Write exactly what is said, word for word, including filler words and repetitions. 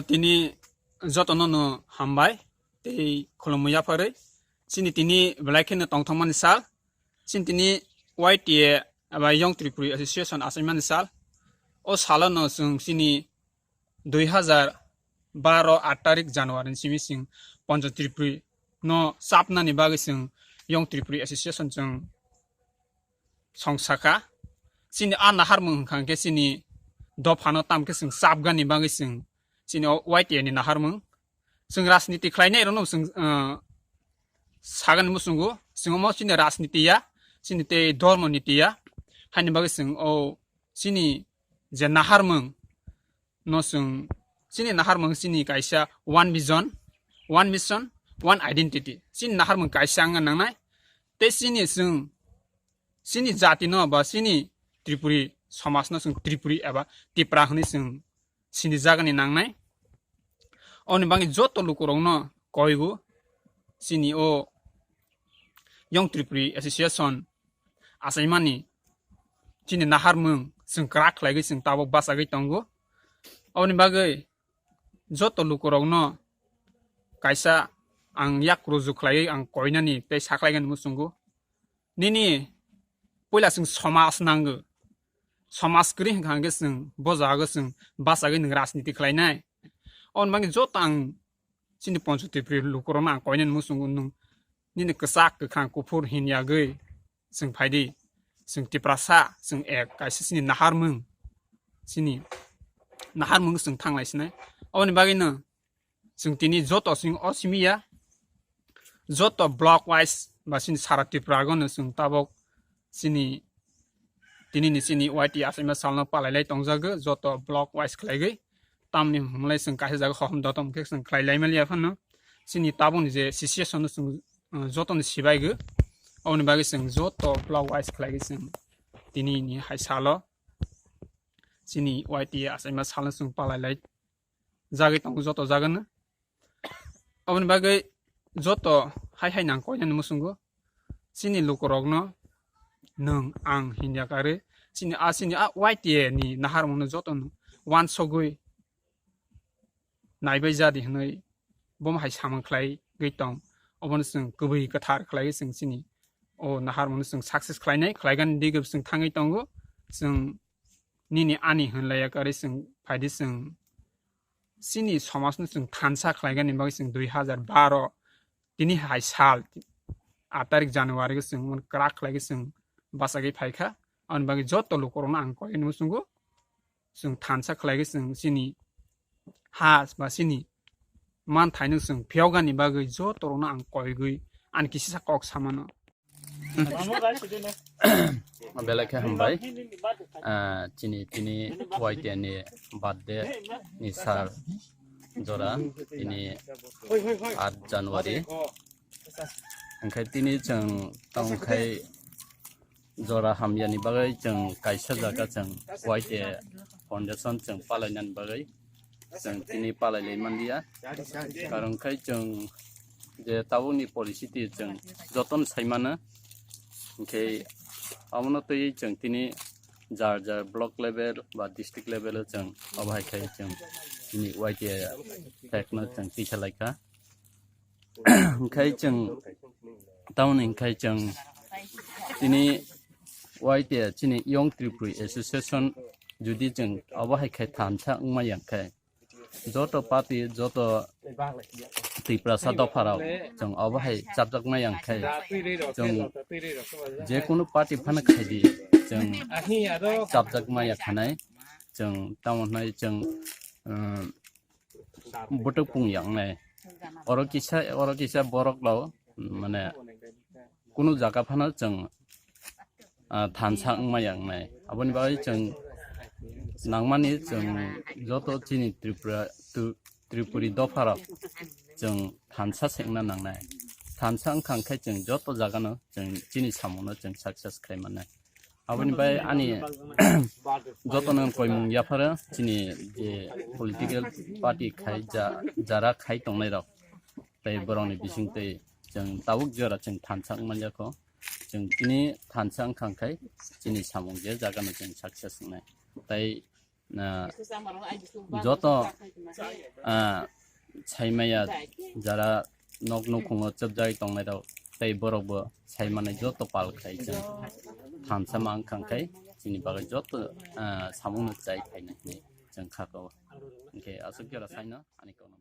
Tini jotono no hambai tei khulumwi yapharwi. Chini tini belai kheno tongthokmani sal. Chini tini Y T A eba Young Tripuri Association achaimani sal. O salo no chwng chini dui hazar baro aat tarik January ni simi chwng Panch Tripuri no chapnani bagwi chwng Young Tripuri Association chwng song saka. Chini a naharmung hwnkha hwnkhe chini dophano tamkhe chwng chapgani bagwi chwng chini o Y T A ni naharmung. Chwng rajniti khlainai rokno chwng, ah, sagani muchungo. Chwng omo chini rajniti ya, chini tei dhormo niti ya. Haini bagwi chwng o chini je naharmung no chwng chini naharmung chini kaisa one vision, one mission, one identity. Chini naharmung kaisa wngna nangnai. Tei chini chwng chini jati no ba chini Tripuri somaj no chwng Tripuri eba Tipra hwnwi chwng sinijagani nangnai. Oni bagwi joto lukurokno koigo chini o Young Tripuri Association achaimani chini naharmung chwng kwrak khlaigwi chwng tabuk bachagwi tongo. Aboni bagwi joto lukurokno kaisa ang yak rujuk khlaiwi ang koinani tei sakhlaigani muchungo. Nini puila chwng somaj nango. Somaj kwrwi hwnkha hwnkhe chwng bo jaga chwng bachagwi nwng rajniti khlainai. Aboni bagwi joto ang chini Panch Tripuri lukurokno ang koinani muchungo nwng nini kwchak kwkhwrang kuphur hinyagwi chwng phaidi, chwng Tiprasa, chwng ek kaisa chini naharmung, chini naharmung chwng thanglai sinai. Aboni bagwino chwng tini joto chwng o simi ya, joto block wise ba chini sara Tripura gono chwng tabuk chini tini ni chini Y T A achaima salno palailai tongjago, joto block wise khlaigwi. Tamni hwnlai chwng kaisa jaga hohom dotom khe chwng khlai lai maliya phano. Chini tabukni je situation no chwng, uh, joto ni sibaigo. Aboni bagwi chwng joto block wise khlaigwi chwng tini ni hai salo chini Y T A achaima salno chwng palai lai jagwi tongo joto jagano. Aboni bagwi joto hai hai nang koinani muchungo chini lukurokno nwng ang hinya karwi chini a chini a Y T A ni naharmungno joto no wansogwi naibai jadi hwnwi bomo hai samung khlaigwi tong. Obono chwng kwbwi kwthar khlaiwi chwng chini o naharmungno chwng success khlainai, khlaigani digwi chwng thangwi tongo. Chwng nini ani hwnlaiya karwi chwng phaidi chwng chini somajno chwng thansa khlaigani bagwi chwng dui hazar baro tini hai sal aat tarik January o chwng mani kwrak khlaigwi chwng bachagwi phaikha. Aboni bagwi joto lukurokno ang koi muchungo chwng thansa khlaigwi chwng chini ha ba chini manthaino chwng phiyokgani bagwi jotorokno ang koigwi ani kisisa kok samano. Belai khe hambai. Ah, chini, chini Y T A ni birthday ni sal jora, tini aat January. Hwnkhe tini chwng tongkhai jora hamyani bagwi chwng kaisa jaga chwng Y T A foundation chwng palainani bagwi chwng tini palailai manliya. Karon khai chwng je tabukni policy twi chwng jotono sai mano. Hwnkhe abono twiwi chwng tini jar jar block level ba district level o chwng obo hai khai chwng tini Y T A flag no chwng tisa laikha. Hwnkhe chwng tamoni hwnkhe chwng tini Y T A chini Young Tripuri Association jodi chwng obo hai khai thansa wngma yang khe joto party, joto Tiprasa dopharok chwng obo hai chapjakma yang khe chwng jekunu party phano khaidi chwng chapjakma ya khanai chwng tamo hwnai chwng, um, bwtwk pung yang nai. Oro kisa, oro kisa borok rok, mane, kunu jaga phano chwng, ah, thansa wngma yang nai. Aboni bagwi chwng nangmani chwng joto chini Tripura, Tri-, Tripuri dopharok chwng thansa se wngna nangnai. Thansa wngkha hwnkhe chwng joto jagano chwng chini samungno chwng success khlai mannai. Aboni bai ani jotono koimung yapharo chini je political party khai ja-, jara khai tongnai rok tei borokni bising twi chwng tabuk jora chwng thansa wngmanya kho. Chwng tini thansa wngkha khai chini samung je jagano chwng success wngnai. Tei ah, joto, ah, saimaya jara nok nukhungo chopjagwi tongnai rok tei borok bo saimani joto pal khai chwng thansa ma wngkha khai chini bagwi joto, ah, samungno chai phainai hinwi chwng kha ko. Hinkhe aswk jora saino ani kokno.